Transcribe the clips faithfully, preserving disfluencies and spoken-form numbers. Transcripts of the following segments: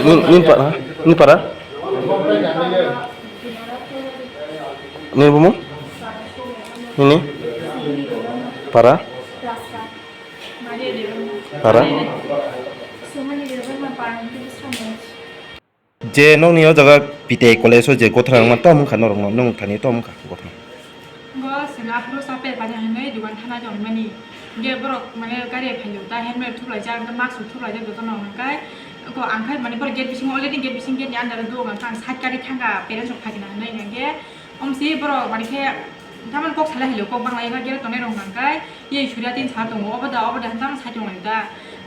Ni, ni para? Ni para? Ni bumu? Nini? Para? Para? Je nokni o jaga P T I college o je gothra wngma tom wngkha norokno, nwng thani tom wngkha gothra. Bo chwng aphuru chapai paina hinwi dugan thana tongmani. Hwnkhe borok mane gari phaiyo ta helmet thuplaijak, mask thuplaijak jotono hwnkhai. Ko ang khai mane borok gate bisingo already gate bising gate ni under o duk ang kha, ang side gari thangkha parents rok phaikhe na hinwi hwnkhe. Omsi borok mane khe tamani kok salai hailo kok bangla ega gate tongnai rok hwnkhe. Ye surya tin sa tongo obo da obo da hinwi tamani side tonglai da.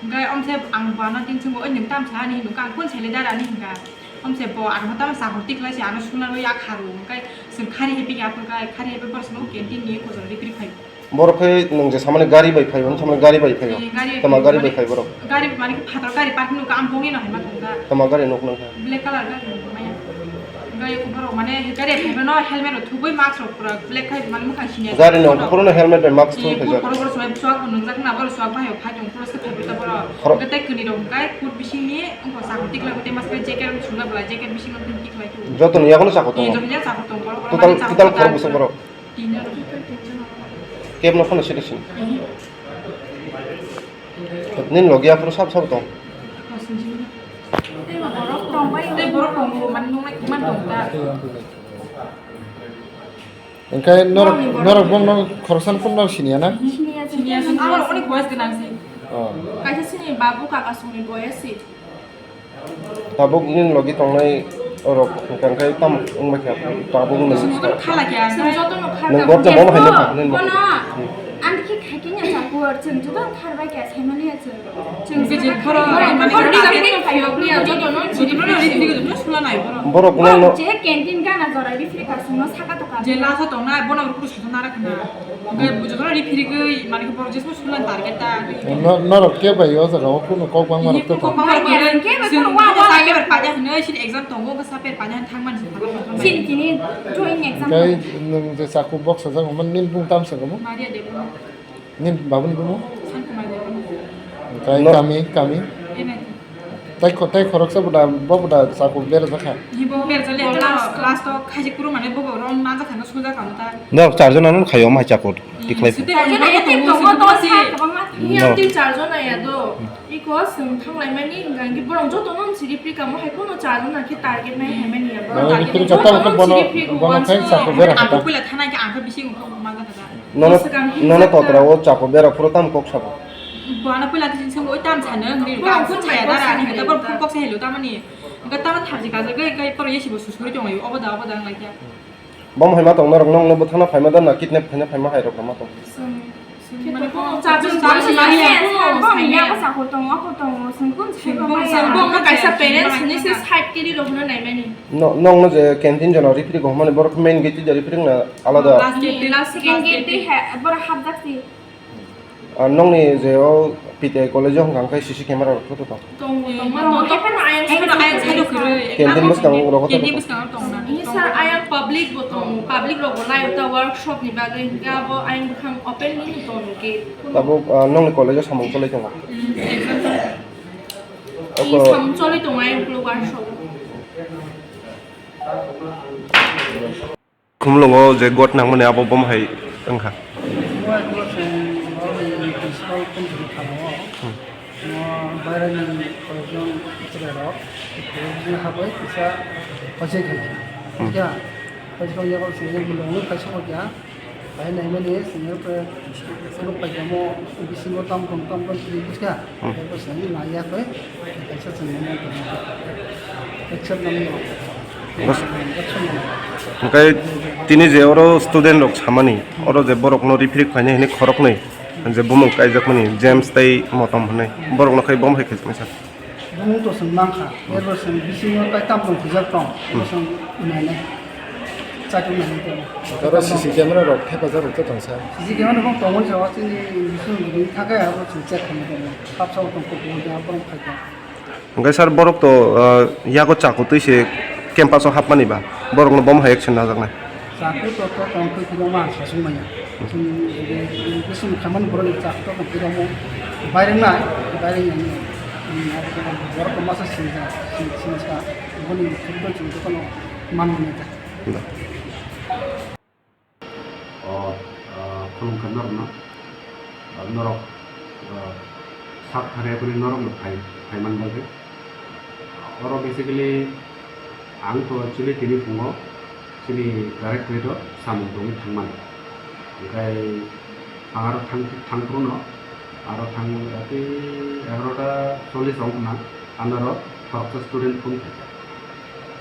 Hwnkhe omse ang buana tin chungo oi nwng tam sa ani hinwi ang kun sele dara ani hwnkha. Omse bo ano tamo sakor tikhlai se ano suna rwi ya kharu, hwnkhe chwng khari hepi ya phurkha, khari hepi borok chwng canteen ni kojol ripri phai. Borok khai nwng je samani gari bai phai, samani gari bai phai. Eh, gari Tama gari bai mane phai borok. Gari mane phatar gari parking no kam bongni no hema thangda. Tama gari nok nang kha. Black color gari no maya. Gari ko borok mane gari phai no helmet rok thubui mask rok pura black khai mane mukha sinya. Gari no pura no helmet bai mask thubui phai. Borok borok sumai bwswak bo nungjak na borok swak bai phai tong pura se phai ta borok. Khoro- Gate kuni rok kai kut bising ni Wngkha sakho tikhlai khe mas khe jacket sumna bwlai jacket bisingo twi tikhlai khe. Joto ni yakhwno sakho tongo? Joto ni yakhwno sakho tongo, borok total, mane total sakho khorok bwswk borok? Tinjon. Kebno phano sida sini. Nini logi yakhwno sab sab tong? Tei borok tongo, mane nungnai kiman tong ta? Hwnkhe norok, norok bongno khoroksan phano siniya na? Siniya, siniya, siniya. Onek boyes gwnang si. Oh. Kaisa sini babu kaka songni boyes si. Tabuk nini logi tongnai rok hwnkha khe tam wngbai kha, tabuk nini. Jotono khala khe. Nwng gotno momo hai nukha, nini. Bono, ang khe khai khe nya chakur, chwng jotono kharbai khe, saimani ya chwng. Chwng je khoro, khoro, khoro, khoro, khoro, khoro, jotono, jotono, jotono, sula nai borok. Borok nang no. Je canteen gana jora ri phiri ka sungno saka to ka. Je lasa tongnai, bono rukru sujuna rakna. Hwnkhe jotono ri phirigwi, mane khe borok jesmo sulan target ta. No, norok khe bai o jaga o kuno kok bangma rok to. Kok bangma rok khe bai chwng wa wa paper paja hwnwi sini exam tongo, khe sa paper paja hwn thangmani se. Sini tini drawing exam. Hwnkhe nwng je chaku box sajak, omo nini bung tam se omo? Maria Debbarma. Nini babuni bumo? Sankumar Debbarma. Hwnkhe kami, kami? N I T. Tai kho-, tai khoroksa bo da, bo bo da chaku berajak kha. Hi bo berajak le, last, last o khaijik kuru mane bo bo rom manjak kha, no sujak kha ta. Norok charjon ano khaio, omo hai chaku tikhlai. Sute khaijik kuru tongo, tongo, tongo, kwbangma. Ni ang tin charjon aya do. Iko chwng thanglai mani hwnkha hwnkhe borok joto no siri pri kamo hai kono charjon na khe target nai hai mani ya. Borok target joto no siri pri ko bono khai chaku berajak kha. Ang puila thana khe ang khe bisi wngkha manjak kha. Nono, nono kotora o chaku bera phuru tam kok sabo. Buana puila tisi swngo, "Oi, tam sano?" hwnwi. Ang phone chaya dara, ani hwnkhe bor phone kok se hello tamani. Hwnkhe tamo tharji kajagwi, hwnkhe poro yesibo susuri tonglaio, obo da, obo da wnglaikha. Bom hai ma tong norok, nokno bwthana phaima da na kidnap khaina phaima hai rok ma tong? Chwng, chwng mane bono charjon, charjon, charjon, maya, bono bono maya, maya. Bwsa hor tongo, hor tongo, chwng kun chwng kun chwng kun kaisa parents hinwi se side kiri rok hwnwi naimani. No, nokno je canteen jora ripri go hwnmani borok main gate ja ripri na alada. Last gate, last gate, last gate, gate, gate, he, borok hapjak si. Ah, nokni je o P T I college o hwnka hwnkhe C C camera rok photo tong? Tongo, tongo, tongo. Hephano ayang side o kwrwi. Canteen bwskango rok canteen bwskango tongna. Ini sir ayang public bo tongo, public rok bo laio ta workshop ni bagwi, hwnkhe abo ayang bwkhang open ni tongo gate. Tabuk, ah, nokni college o samung cholai tongo? Hmm, exam. Abo samung cholai tongo ayang ukuluk workshop. Khumlungo je got nangmani abo bom hai wngkha. Bo eklo se borokni principal phone tongwi thango. Hmm. Mo bairani koyekjon cherai rok, bini habwi kisa hochai khai. Hmm. Ya, hochai khai yago se bwlwng kaisa kok ya. Bai naimani senior khe phunuk paikha mo bisingo tam tong tam tong twi bwskha. Hmm. Tei bwskango naiya khe kaisa chwng mano tong. Except nang no. Bas. Except nang no. Hwnkhe tini je oro student rok samani, oro je borokno riphirik phainai hwnwi khoroknwi je bumung kaijakmani James tei Motom hwnwi borokno khai bom hai kaijakmani sir. Bumung to chwng mankha, erbo chwng bisingo tai tamtong khijak tong, hmm, bo chwng nainai, chatung nainai tongo. Oro C C camera rok thepajak rok to tongsa. C C camera rok tongwi jaga chini bising gini thakai abo chwng check khamwi tongo. Kapsa bo tong kok bo ja borok phaikha. Hwnkhe sir borok to, ah, yago chakotwi se campus o hapmani ba borokno bom hai action najaknai. Chakhu to to tong khe kwbangma sasung manya. Chwng, chwng khamani borok ni chakhu to tong khe tongmo. Baireng nai, baireng nai. Borok masa sini sini sa boni chwng to chwng to kono man mani ta. O, o, khulumkha norokno, o, norok, o, sak thani phano norokno phai, phai man bagwi. Oro basically ang to actually tini phungo chini directorate-o samung tongwi thangmani. Hwnkhe ang aro thang, thangphruno, aro thang, tei egarota chollish wng khna, anoro khoroksa student phone khaikha.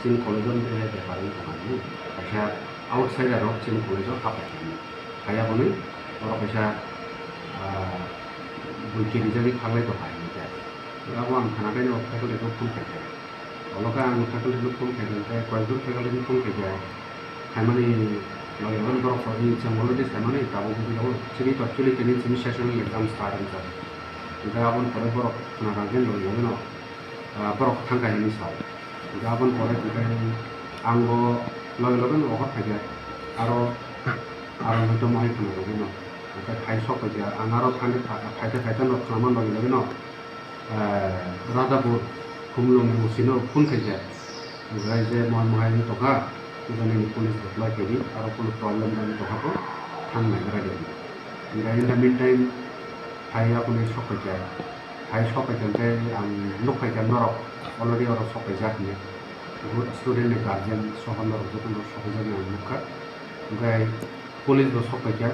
Chini college-o wngkha hai bepar wngkha mani, kaisa outsider rok chini college-o hapai khaimani. Haiya hwnwi oro kaisa, ah, bui kirijagwi khaklai tongkha hinwi khe. Abo ang khna khe faculty-no phone khaikha. Olo khe ang faculty-no phone khaikha, tei koyekjon faculty-no phone khaikha. Khaimani logi logi borok kok ni cheng already saimani tabuk wngwi tongo. Chini to actually tini chini sessional exam start wngkha. Hwnkhe aboni pore borok khna kha khe logi logi no, ah, borok thangkha hinwi sao. Hwnkhe aboni pore hwnkhe ang bo logi logi no ohor phaikha. Aro, aro hwnkhe mohai khna rwgwi no. Hwnkhe phai sok phaikha. Ang aro thani pha-, phaite phaite no khna man logi logi no. Eh, Radhapur Khumlung ni O C no phone khaikha. Omohai je mohai mohai wng tongkha, obo nini police reply khaidi, aro kunu problem wng tongkha kho, thang naigra di. Hwnkhe in the meantime, phai yakuni sok phaikha. Phai sok phaikha hwnkhe ang nuk phaikha norok already oro sok phaijak hinwi. Student ni guardian soho norok jotono sok phaijak hinwi ang nukha. Hwnkhe police bo sok phaikha.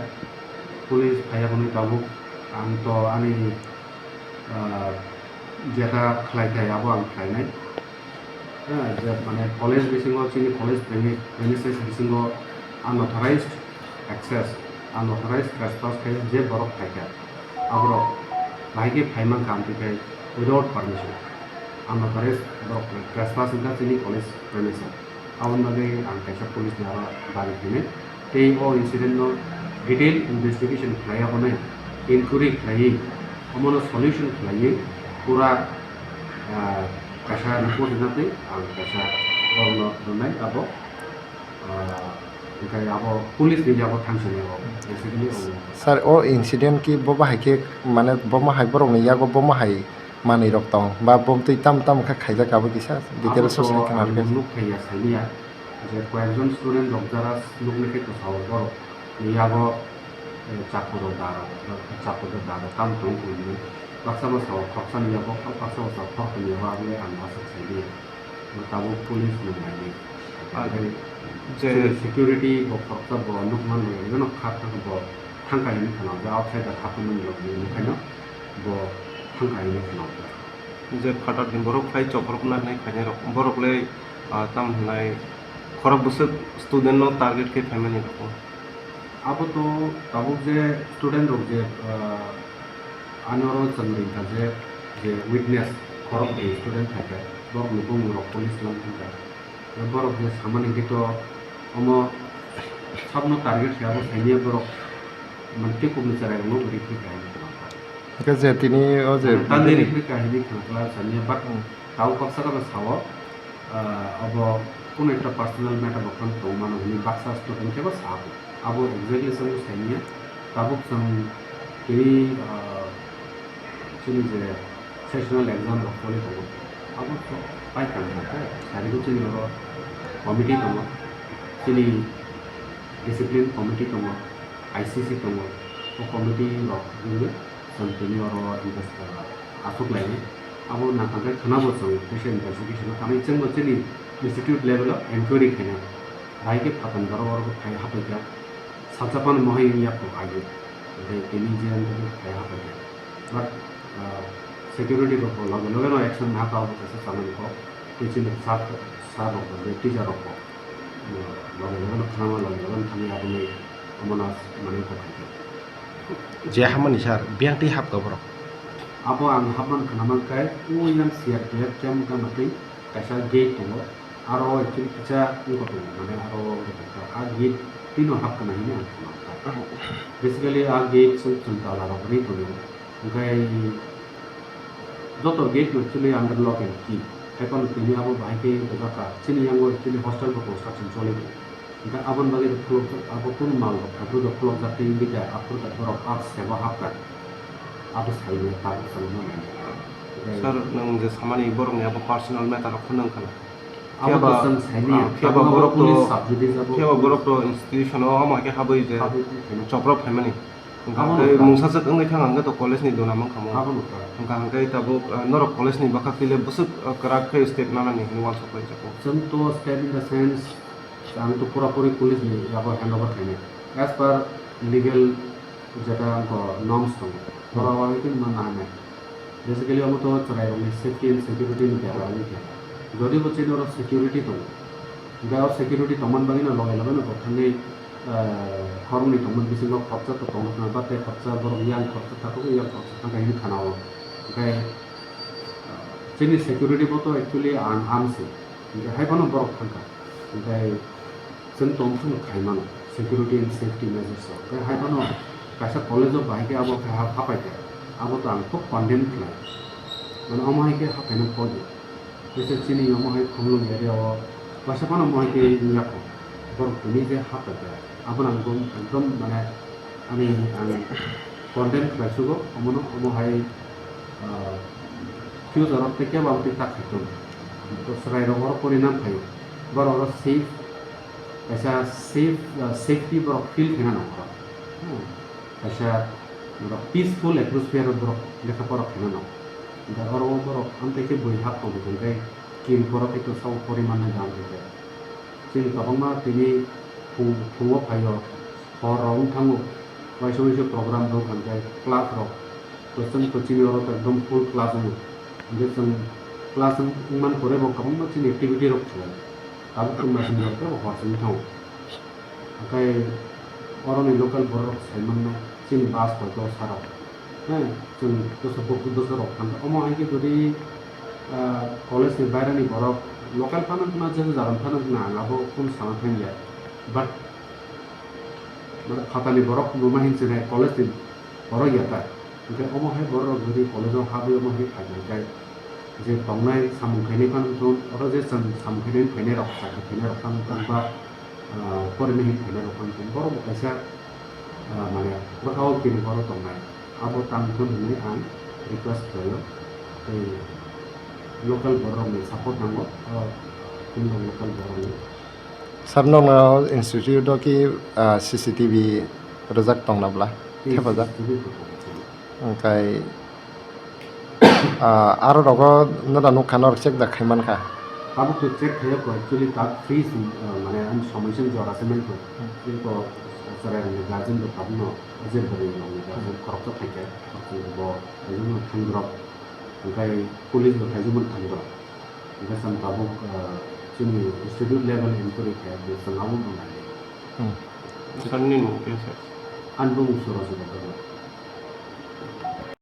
Police phai yakuni tabuk ang to ani ah, jeta khlai thai abo ang khlainai. Ah, je mane college bisingo chini college premi-, premises bisingo unauthorized access, unauthorized trespass khai je borok phaikha, aborok bahai khe phai mankha amtwi khai without permission. Unauthorized borok trespass wngkha chini college premises. Aboni bagwi ang kaisa police ni aro dabi khainai. Tei o incident no detail investigation khlai ya hwnwi inquiry khlaiwi omono solution khlaiwi pura, ah, kaisa report rwna tei ang kaisa borokno rwnai abo, ah, hwnkhe abo police ni yago thangsani abo basically omo. Sir, o incident ki bo bahai khe mane bo mahai borok ni yago bo mahai manwi rok tong ba bo twi tam tam khe khaijak abo kisa details o sai khna rwkhe. Abo to ang nuk thaiya sainiya je koyekjon student rok jara nukni khe kwchao borok ni yago, eh, chakur rok da rok, chakur rok da rok tam tong tong hinwi baksa baksa o khoroksa ni yago baksa baksa o khoroksa ni yago aboni ang aswk sainiya. Tabuk police ni naidi. Ah, je security bo khoroksa bo nukman rwgwi no kha thang bo thangkha hinwi khna je outsider hapmani rok hinwi khaino bo thangkha hinwi khna. Je phatar ni borok phai choprokna hinwi khainai rok borok le, ah, tam hinai khorok bwswk student no target khe phaimani rok. Abo to tabuk je student rok je, ah, ani oro chwng ringkha je, je witness khorok bai student phaikha, borok ni bumung rok police lam thangkha. Borok je samani hwnkhe to omo sabno target khe abo sainiya borok mane tei kubuni cherai rokno rikri kahini khwlangkha. Hwnkhe je tini o je tangwi rikri kahini khwlangkha sainiya but tabuk baksa khe bo sao, ah, abo kunu ekta personal matter rok phano tongmano hinwi baksa student khe bo sa. Abo exactly chwng sainiya tabuk chwng tini, ah, chini je sessional exam rok choli tongo, abo to pai tangkha khe, sarigo chini oro committee tongo, chini discipline committee tongo, I C C tongo, o committee rok wngwi chwng tini oro invest-, aswk lainai. Abo nang tangkhe khwnabo chwng teisa investigation-o thangwi chwngbo chini institute level-o enquiry khainai. Bahai khe phatar ni borok oro phai hapaikha. Salsa phano mohai wngya kho age. Tei tini je wngkha khe phai hapaikha. But, ah, security rok bo loge loge no action nahakha obo kaisa samani kok. Tei chini sir, sir rok bo, tei teacher rok bo, ah, loge loge no khwnama, loge loge no thangwi aboni omono manwi kok khaikha. Je hamani sir, biyang tei hapkha borok? Abo ang hapmani khwnamang khe, o yang C R P F camp gana tei kaisa gate tongo. Aro actually kisa wngkha tongo, mane aro wngkha tongo. A gate tino hapkha na hini ang khwnamkha. Basically, a gate chwng chwng tala rok ri tongo. Hwnkhe joto gate no actually under lock and key. Haiphano tini abo bahai khe bujaka. Chini yango actually hostel bo construction choli tongo. Hwnkhe aboni bagwi rok khulokjak, abo kunu mal rok phaikhe rok khulokjak tei wngwi khe aphuru khe borok a sebo hapkha. Abo saimanya tabuk chwng ma nai. Sir, nwng je samani borokni abo personal matter rok phano wngkha na. Abo to Phiyaba, chwng saini, ah, phiyaba abo borok to, police sub judice abo phiyaba police borok to institution o omo hai khe habwi je habwi khaina. Chopra phaimani. Hwnkha Abo hwnkhe nokha. Mungsaswk wngwi thang hwnkhe to college ni duna mankha mo. Abo nokha. Hwnkha hwnkhe tabuk, ah, norok college ni bwkhak twi le bwswk, ah, kwrak khe step nanani hinwi uansuk bai jago. Chwng to step in the sense, ang to pura puri police ni yago hand over khainai. As per legal jeta norms tongo. Oro o hai khe ma nanai. Basically, omo to chwrairokni safety and security ni bepar wngwi kha. Jodi bo chini oro security tongo, hwnkhe o security tongmani bagwino loge loge no bo thangwi, eh, horongni tongmani bisingo khoroksa to tongo khna, ba tei khoroksa borok yang khoroksa takhuk yang khoroksa thangkha hinwi khana-o. Hwnkhe, eh, chini security bo to actually ang, ang se. Hwnkhe hai phano borok thangkha. Hwnkhe chwng tongthung khai mano, security and safety measures rok. Hwnkhe hai phano kaisa college o bahai khe abo khe ha-, hapai khe, abo to ang khub condemn khlai. Mane omo hai khe hapaina koi di. Kaisa chini omo hai Khumlwng area o kaisa phano omo hai khe wngya kho. Borok tini je hapai khe, abono ang ekdom, ekdom mane ani ang condemn khlai sugo, omono omo hai, ah, future o tei kebo ang twi tak khai tongo. To chwrairok oro porinani phaio, borok oro safe, kaisa safe, ah, safety borok feel khaina nango. Hmm. Kaisa borok peaceful atmosphere o borok lekha pora khaina nango. Da oro o borok amtwi khe bui hap tongwi tongkhe kin borok khe to sabo poriman nai da amtwi khe. Chini kwbangma tini phung, phungo phaio, hor rok wng thango, waisa waisa program rok hwnkhai class rok, to chwng to chini oro to ekdom full class wngo. Hwnkhe chwng class wng-, wngmani pore bo kwbangma chini activity rok khlai. Tabuk chwng masing rok tei bo hor chwng thango. Hwnkhe oroni local borok rok sai mannai, chini bus hoi to sarok. Heh, chwng dosa bo-, dosa rok thangkha. Omo hai khe jodi, ah, college ni bairani borok local phano wngna, je jaga phano wngna, ang abo kunu sana thangya. But, mane, phatani borok numa hinwi chinai college ni borok ya ta. Hwnkhe omo hai borok rok jodi college o habwi omo hai phaikha, hwnkhe je tongnai samung khainai phano wngthun, oro je chwng samung khainai phainai rok, chakri khainai rok phano wngthun, ba, ah, porinai hinwi phainai rok phano wngthun, borok bo kaisa, ah, mane bwkha o kiri borok tongnai, abo tang thun hinwi ang request khlaio. Tei local borok rokni support nango, o Khumlwng local borok rokni. Sir, nokno institute o ki, ah, C C T V rwjak tongna bla? Yes, thepajak. C C T V rwjak. Hwnkhe, ah, aro rogo nada nukha norok check da khai mankha. Tabuk to check khaiyakho, actually tak free sum, ah, mane ani somoi sum jora se mankho. Hmm. Tei to chwrairokni guardian bo tabukno, je bwrwi rokni guardian khoroksa phaikha, khoroksa bo thaijwkmano thangdrop. Hwnkhe police bo thaijwkmano thangdrop. Hwnkhe chwng tabuk, ah, chini institute level inquiry khe, chwng abo bo nai. Hmm. Sir, nini mung khe sir? Ani bumung Suraj Debbarma.